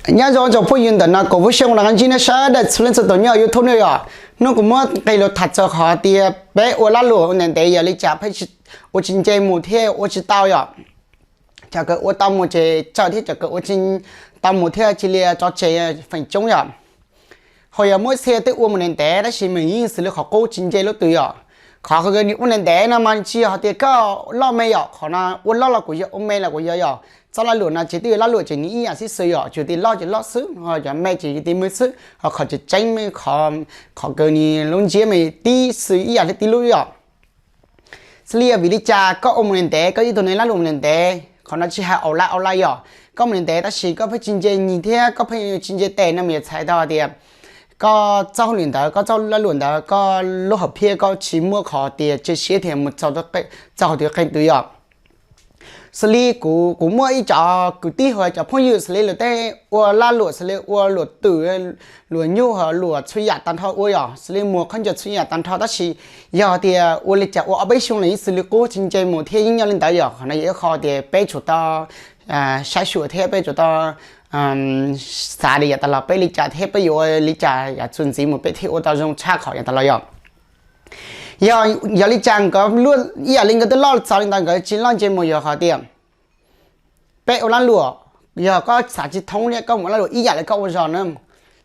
Nyob zoo tsoom phooj ywg ntawm no kuv Fuj Xyooj rov qab ntsib nej sawv daws txhua leej txhua tus nyob YouTube no yom. Hnub kuv muab qhia lus tham txog qhov tias peb ua lag luam ua ntev ntev yog li cas pheej ua tsis nce mus thiab ua tsis tau yom. Cov kawg ua tau mus ces tsawg thiab cov kawg ua tsis tau mus thiab cia li tso tseg feem coob yom. Ho yog muaj txhia twb ua mus ntev ntev tab sis mas yeej xws li qhov qub tsis nce lub twg yom. Qhov ua ntev ntev no mas tsis yog hais tias koj loj me yom, qhov no ua loj los kuj yog, ua me los kuj yog yom. Txoj lag luam no ces twb yog lag luam ces nws ib yam xib xws yom, tsuas tias loj ces loj xwb, cov me ces yus tis mws xwb, ho qhov tseem ceeb, qhov kawg nws lub ntsiab mas tib xws ib yam li tib lub yom. Xws li yog vim li cas koj ua mus ntev ntev, koj ib tug neeg lag luam mus ntev ntev, qhov no tsis hais aus laj aus laj yom, koj mus ntev ntev tab sis koj pheej tsis nce nyig thiab koj pheej tsis nce tes no mas yog txhais tau tias koj txoj hauj lwm ntawd, koj txoj lag luam ntawd, koj lub hom phiaj koj tsis muaj qhov tias cia siab tias mus txog qhov twg qee twg yom. Xws li kuv, kuv muaj ib co kwv tij hos cov phooj ywg xws li luag tej ua lag luam xws li ua luam twm, luam nyuj, luam txhua yam tag nrho ua yom, xws li muag khaub ncaws txhua yam tag nrho tab sis yog tias ua li cas ua ob peb xyoo los yeej xws li qub tsis nce mus thiab yeej nyob li ntawd yom. Qhov no yog ib qho tias peb tsum tau saib xyuas thiab peb tsum tau xav tias yav tas los peb li cas thiab peb yuav ua li cas yav txuas ntxiv mus peb thiaj ua tau zoo tshaj qhov yav tas los yom. Yog, yog li cas nkawd ib yam li nkawd twb loj txog li ntawd nkawd tsis loj nce mus yog qhov tias peb ua lag luam, yog koj xav tsis thoob thiab koj mus ua lag luam ib yam li koj ua zog na.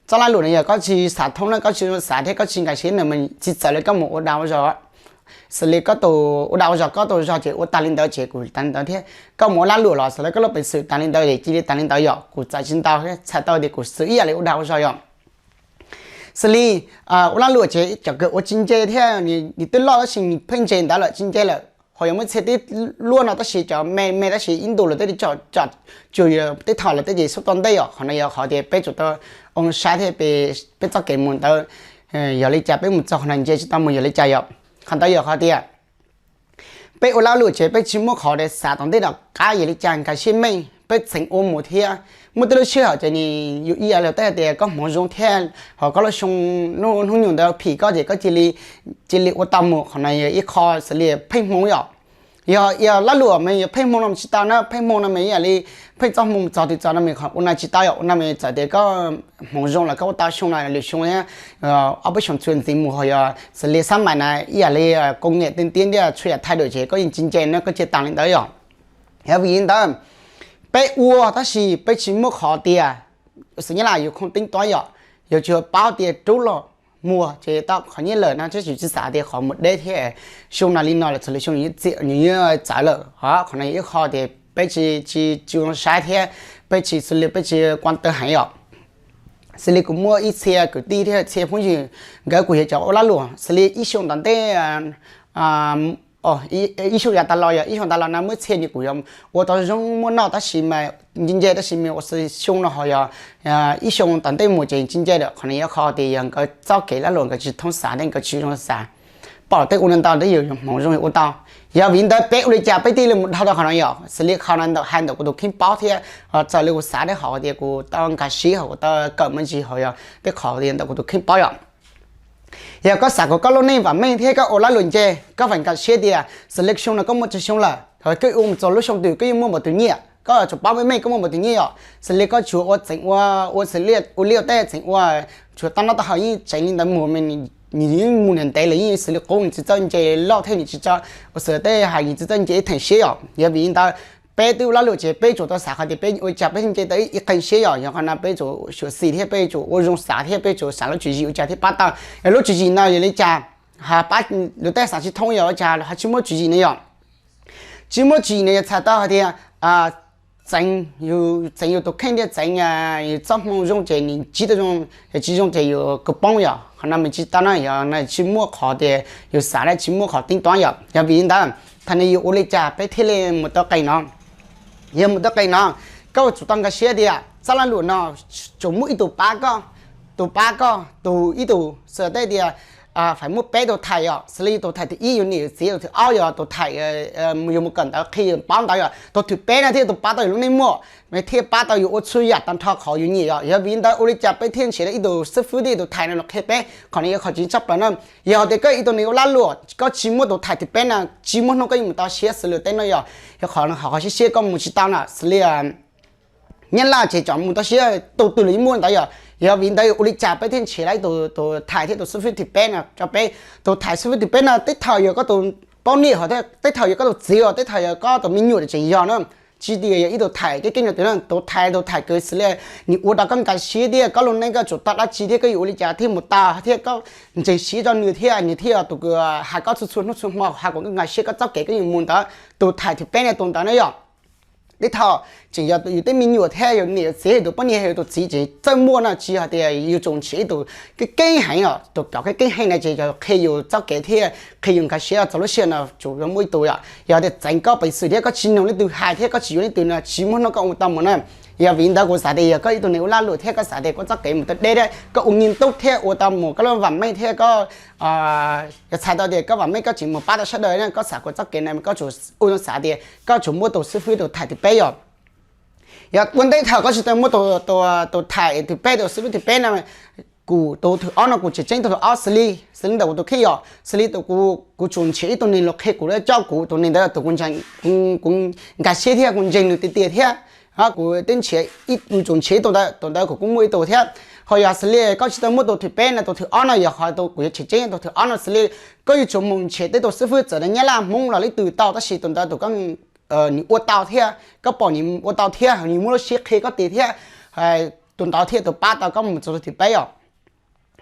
Txoj lag luam no yog koj tsis xav thoob na, koj tsis xav thiab koj tsis nkag siab na mas tsis txawv li koj mus ua dag ua zog. Xws li koj tus ua dag ua zog, koj tus zog ces ua tag li ntawd ces kuv tag li ntawd thiab, koj mus ua lag luam los xws li koj lub peev xwm tag li ntawd ces cia li tag li ntawd yom, kuv txawv tsis ntau thiab txhais tau tias kuv xav ib yam li ua dag ua zog yom. Xws li ua lag luam ces cov kawg ua tsis nce thiab, nws twb loj tab sis nws pheej nce ntawd lawm tsis nce lawm. Ho yog muaj txhia twb luaj no tab sis cov me me tab sis ib ntus lawm tej tso, tsuas yog tej thaum lawm tej ces xub tau ntej yom. Qhov no yog qhov tias peb tsum tau ua saib thiab peb txoj kev mus ntawd yog li cas, peb mus txog qhov no nce tsis tau mus yog li cas yom. Qhov ntawd yog qhov tias peb ua lag luam ces peb tsis muaj qhov tias xav tom ntej tom qab yog li cas nkag siab meej peb txeev ua mus thiab. Muaj tej lub sij hawm ces nws yus ib yam li tej hais tias koj hmoov zoo thiab ho koj lub xyoo hnub nyoog ntawd phim koj ces koj cia li ua tau mus. Qhov no yog ib qho xws li pheej hmoo yom. Yog, yog lag luam mas yog pheej hmoo no mas tsis tau na, pheej hmoo no mas ib yam li pheej txoj hmoo txog twg txog no mas ua no tsis tau yom. Ua no mas txawm tias koj hmoov zoo los koj ua tau xyoo no lwm xyoo thiab ob peb xyoo txuas ntxiv mus ho yog xws li xab mais na ib yam li koob nyiam tej tiab ntiaj txhua yam thaij dum ces koj yeej tsis nce na, koj cia tag li ntawd yom. Yog vim li ntawd peb ua tab sis peb tsis muaj qhov tias xws li yus khoom teeb tob yom, yus tsuas paub tias rub los muag ces tau qhov nyiaj lawm no, tab sis tsis xav tias qhov mus deb thiab xyoo no li no lawm txog lwm xyoo nws yuav txawv lawm. Qhov no yog ib qho tias peb tsis, tsis, tsis ua saib thiab peb tsis xws li peb tsis kuam tawv heev yom. Xws li kuv muaj ib txhia kwv tij thiab txhia phooj ywg, nkawd kuj yog cov ua lag luam xws li ib xyoo tom ntej, ib xyoo yav tas los yog ib xyoo tas los no muaj txhia nws kuj yog ua tau zoo muaj noj tab sis mas nce nce tab sis mas ua xyoo no ho yog ib xyoo tom ntej mus ces tsis nce lawm. Qhov no yog qhov tias yog nkawd txoj kev lag luam nkawd tsis thoob xav thiab nkawd tsis zoo xav. Pom tej ua no ntau thiab yus hmoov zoo ua tau. Yog vim ntawd peb ua li cas peb thiaj li mus dhau tau qhov no yom. Xws li qhov no ntawm hais ntawm kuv tus kheej paub thiab txawm li kuv xav thiab qhov tias kuv tau nkag siab ho kuv tau kawm me ntsis ho yog tej qhov tias ntawm kuv tus kheej paub yom. Yog koj xav kom koj lub neej vam meej thiab koj ua lag luam nce, koj feem nkag siab tias xws li xyoo no koj muaj tsawg xyoo lawm, koj ua mus txog lub xyoo twg koj yeej muaj npaum twg nyiaj, koj tsuas paub meej meej koj muaj npaum twg nyiaj yom. Xws li koj tsuas ua txeev ua, ua xws li ua liaj teb txeev ua, tsuas tau noj tau haus yeej tseev li ntawd mus, nws yeej mus ntev ntev lawm yeej xws li qub, nws tsis txawj nce loj thiab nws tsis txawj ua xws li tej hais nws tsis txawj nce ib theem siab yom. Yog vim li ntawd peb twb ua lag luam ces peb tsum tau xav qhov tias peb ua cas peb thiaj nce tau ib qee siab yom. Yog qhov no peb tsum xyuam xim thiab peb tsum ua zoo xav thiab peb tsum xav lub tswv yim ua cas thiaj pab tau. Yog lub tswv yim no yog li cas, pab luag tej xav tsis thoob yog ua cas ho tsis muaj tswv yim no yom. Tsis muaj tswv yim no yog txhais tau hais tias txeev, yus txeev yus tus kheej thiab txeev yus txoj hmoo zoo ces nws ntsib tau zoo, yog tsis zoo ces yus kawg poob yom. Qhov no mas tsis tau na, yog no tsis muaj qhov tias yus xav na, tsis muaj qhov teeb tob yom. Yog vim li ntawd thaum no yus ua li cas peb thiaj li mus tau qee no. Yog mus tau qee no, koj tsum tau nkag siab tias txoj lag luam no tsum muaj ib tug pab koj, tus pab koj tus ib tug xws li tej tias faib muaj peb tug thaim yom. Xws li tus thaim thib ib yus niam yus txiv, tus thib ob yog tus thaim yus mus kawm ntawv qhia paub ntawv yom. Tus thib peb no thiaj tus pab tau yus lub neej muaj, thiaj pab tau yus ua txhua yam tag nrho qhov yus nyiam yom. Yog vim li ntawd ua li cas peb thiaj nrhiav tau ib tug xib fwb thiab ib tug thaim no los qhia peb, qhov no yog qhov tseem ceeb tshaj plaws na. Yog tias koj ib tug neeg ua lag luam koj tsis muaj tus thaim thib peb na, tsis muaj hnub koj yuav mus tau siab xws li tej no yom. Yog qhov, qhov siab siab koj mus tsis tau na. Xws li Nyab Laj ces tsom mus tau siab tus twg los yeej muaj ntawd yom. Yog vim ntawd ua li cas peb thiaj nrhiav tau tus thais thiab tus xib fwb thib peb no rau peb? Tus thais xib fwb thib peb no tej thaum yog koj tus poj niam hos, tej thaum yog koj tus txiv os, tej thaum yog koj tus me nyuam tseem yog na, tsis tias yog ib tug thais keej keej no twg na, tus thais tus thais kws xws li nws ua rau koj nkag siab thiab koj lub neej koj tsum tau dab tsi thiab koj yuav ua li cas thiaj mus tau thiab koj ntseeg siab rau nws thiab nws thiaj yog tus hais koj txhua txhua hnub txhua hmo, hais kom koj nkag siab koj txoj kev koj yuav mus ntawd. Tus thais thib peb no tus ntawd na yom. Tej thaum tseem yog yus tej me nyuam thiab yus niam yus txiv, yus tus poj niam yus tus txiv tseem txawj muaj no, tsis yog tias yus tsum nrhiav ib tug keeb keeb heev os. Tus cov keeb keeb heev na ces yog qhia yus txoj kev thiab qhia yus nkag siab txog lub sij hawm no tsum muaj ib tug yom. Yog tias txeev koj peev xwm thiab koj tsis mloog leej twg hais thiab koj tsis yuav leej twg no tsis muaj hnub koj ua tau mus na. Yog vim ntawd kuv xav tias yog koj ib tug neeg ua lag luam thiab koj xav tias koj txoj kev mus tau deb thiab koj ua nyiaj tub thiab ua tau mus koj lub vam meej thiab koj yog txhais tau tias koj vam meej koj tseem mus pab tau sawv daws na, koj xav koj txoj kev na koj tsum ua zoo xav tias koj tsum muaj tus xib fwb tus thais thib peb yom. Yog ua ntej thaum koj tsis tau muaj tus thais thib peb tus xib fwb thib peb no, kuv tus thwm ob no kuv tseem ceeb tus thwm ob xws li, xws li ntawm kuv tus kheej yom, xws li kuv tsum nrhiav ib tug neeg los qhia kuv thiab coj kuv, tus neeg ntawd tus kuv nkag siab thiab kuv ntseeg nws tiag tiag thiab. Kuv twb nrhiav, kuv tsum nrhiav ib tug ntawd, tus ntawd kuv kuj muaj ib tug thiab. Ho yog xws li koj tsis tau muaj tus thwm peb no, tus thwm ob no yog qhov kuv yuav tseem ceeb tus thwm ob no xws li koj yuav tsum mus nrhiav tej tus xib fwb txawm tias Nyab Laj Hmoob los leej twg tau tab sis tus ntawd tus koj nws ua tau thiab koj pom nws ua tau thiab nws muaj lub siab qhia koj tiag thiab, tus ntawd thiaj tus pab tau koj mus txog tus thwm peb os.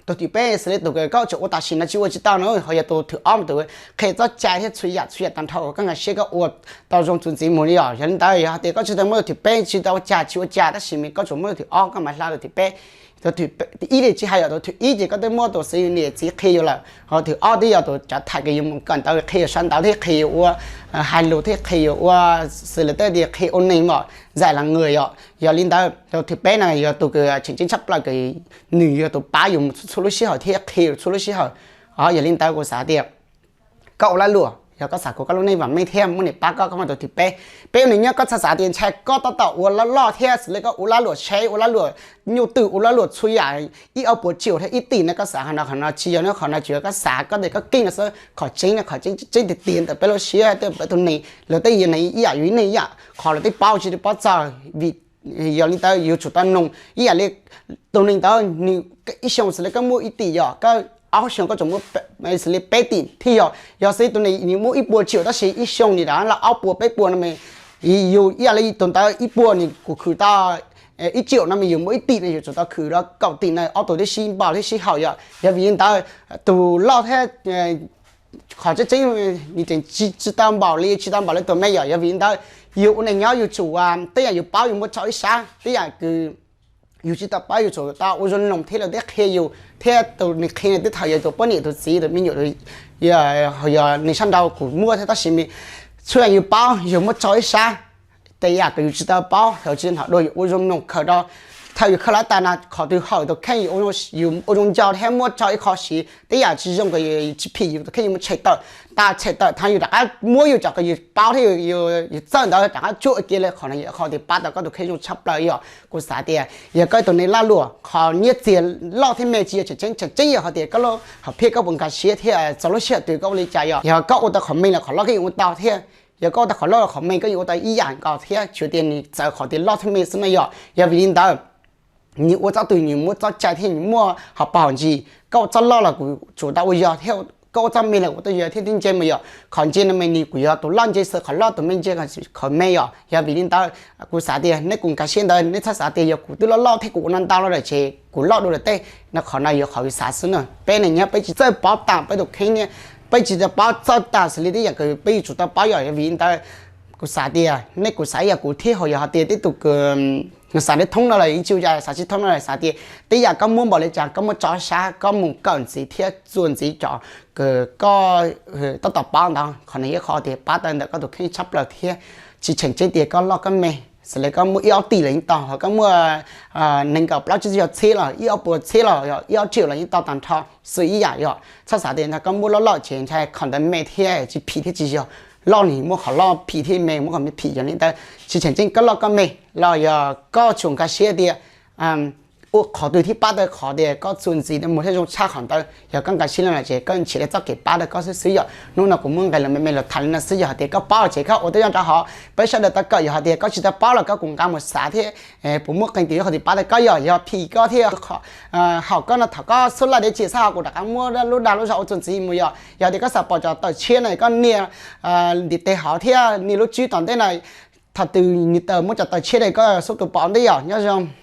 Tus thwm peb xws li tus koj tseem ua tam sim no tsis ua tsis tau no, ho yog tus thwm ob tus qhia txoj cai thiab txhua yam txhua yam tag nrho uas koj nkag siab koj ua tau zoo txuas ntxiv mus li os. Yog li ntawd yog hais tias koj tsis tau muaj tus thwm peb tsis tau ua cas tsis ua cas tab sis mas koj tsuas muaj tus thwm ob koj mam hla tus thwm peb. Tus thwm ib li tsis hais yog tus thwm ib ces koj twb muaj tus xib fwb niam txiv qhia yus lawm, ho thwm ob twb yog tus cov thais kws yus mus kawm ntawv qhia yus sawv ntawv thiab qhia yus ua hais lus thiab qhia yus ua xws li tej tias qhia ua neeg mas zais las nws yom. Yog li ntawd tus thwm peb no yog tus kws tseem ceeb tshaj plaws kws nws yog tus pab yus mus txhua lub sij hawm thiab qhia yus txhua lub sij hawm. Yog li ntawd kuv xav tias koj ua lag luam yog koj xav kom koj lub neej vam meej thiab muaj neeg pab koj, koj muaj tus thwm peb. Peb ua neeg nyob koj txhob xav tias ntshai koj tab tom ua loj loj thiab xws li koj ua lag luam tsheb ua lag luam nyuj twm ua lag luam txhua yam ib ob puas triệu thiab ib tij no koj xav qhov no qhov no tsis yog, qhov no tsuas yog koj xav koj tes koj keej no xwb. Qhov tseeb no qhov tseeb tseeb tiag tiag ntawm peb lub siab thiab peb tus neeg, lawv tej yog neeg ib yam yus ib neeg ib yam, qhov lawv tej paub tsis paub txog. Vim yog li ntawd yus tsum tau noog ib yam li tus neeg ntawd nws ib xyoo xws li koj muaj ib tim yom, koj ob xyoo koj tsum muaj xws li peb tim thiab yom. Yog xws li tus neeg nws muaj ib puas triệu tab sis ib xyoo nws rov los ob puas peb puas no mas yus ib yam li tus ntawd ib puas nws kuv khwv tau ib triệu no mas yus muaj ib tim no yus tsum tau khwv rau kaum tim no ob tug thiaj sib npaum thiab sib haum yom. Yog vim li ntawd tus loj thiab qhov tseeb tseeb nws tseem tsis tau npaum li tsis tau npaum li tus me yom. Yog vim li ntawd yus ua neeg nyob yus tsum tej yam yus paub yus muab tso ib sab, tej yam kws yus tsis tau paub yus tsum tau ua zoo noog thiab lawv thiaj qhia yus thiab tus nws qhia no tej thaum yog tus poj niam tus txiv tus me nyuam, yog nws sab nraud kuv muaj thiab tab sis txhua yam yus paub yus muab tso ib sab. Tej yam kws yus tsis tau paub thaum tsis hnov dua yus ua zoo noog khaws rau, thaum yus khaws los tas no qhov twg hawm tus kheej yus ua zoo nco thiab muab tso ib qho siv, tej yam tsis zoo kws tsis phim yus tus kheej yus muab tshem tawm, tas tshem tawm thaum yus rov qab muab yus cov kws yus paub thiab yus txawj ntawd rov qab tsuam ua ke li, qhov no yog qhov tias pab tau koj tus kheej zoo tshaj plaws yom. Kuv xav tias yog koj tus neeg lag luam qhov nyiaj txiag loj thiab me tsis yog tseem ceeb, tseem ceeb yog hais tias koj lub hom phiaj koj puas nkag siab thiab txog lub sij hawm twg koj ua li cas yom. Yog koj ua tau qhov me los qhov loj koj yeej ua tau thiab, yog koj ua tau qhov loj los qhov me koj yeej ua tau ib yam nkaus thiab, tsuas tias nws txawv qhov tias loj thiab me xwb no yom. Yog vim li ntawd nws ua txoj twg nws muaj txoj cai thiab nws muaj hom pog hom ntsis. Koj ua txoj loj los kuv tsum tau ua yog thiab, koj ua txoj me los kuv tau yog thiab, twb ntse mas yom. Qhov ntse no mas nws kuj yog tus loj ntse xwb, qhov loj tus me ntse qhov me yom. Yog vim li ntawd kuv xav tias nej kuj nkag siab ntawd, nej txhob xav tias yog kuv twb loj loj thiab kuv ua no ntau lawm ces kuv loj dua lawm tej no, qhov no yog qhov yus xav xwb na. Peb neeg nyob peb tsis txawj paub tas peb tus kheej, peb tsis tau paub txawj tas xws li tej yam kws peb yuav tsum tau paub yom. Yog vim li ntawd kuv xav tias nej kuj xav ib yam kuv thiab, ho yog hais tias tej tus kws xav li thoob no los yeej tsis ua cas, xav tsis thoob no los xav tias tej yam koj muaj npaum li cas koj muab tso sab, koj mus kawm ntxiv thiab txuas ntxiv cov kws koj tab tom paub ntawd, qhov no yog qhov tias pab tau ntawm koj tus kheej tshaj plaws thiab. Tsis tseem ceeb tias koj loj koj me, xws li koj muaj ib ob tim los yeej tau, ho koj muaj nees nkaum plaub tsib caug txhiab los ib ob puas txhiab los yog ib ob triệu los yeej tau tag nrho xwb ib yam yom. Txhob xav tias ntshai koj muaj loj loj ces ntshai qhov ntawd me thiab tsis phim thiab tsis yog, loj nws muaj qhov loj, phim thiab me muaj qhov me phim. Yog li ntawd tsis tseem ceeb koj loj koj me los yog koj tsuas nkag siab tias ua qhov twg thiaj pab tau qhov tias koj txuas ntxiv mus thiaj zoo tshaj qhov ntawd. Yog koj nkag siab li no ces koj nrhiav tau txoj kev pab rau koj xwb xwb yom. Hnub no kuv muab nqe los me me los tham li no xwb, yog hais tias koj paub ces koj ua tib zoo rau hauv peb sawv daws tau kawm. Yog hais tias koj tsis tau paub los koj kuj nqa mus xav thiab, puas muaj qee tus yuav qhov twg pab tau koj yom. Yog phim koj thiab haum koj no thov koj xub like deb tsis xab ho kuv rov qab muab lub dag lub zog ua txuas ntxiv mus yom. Yog tias koj xav pom cov tawm tshiab no koj nias ntiv tes hauv thiab nias lub tswb tom ntej no, thaum twg nws tawm muab cov tawm tshiab no koj xub tus pom ntej yom. Nyob zoo.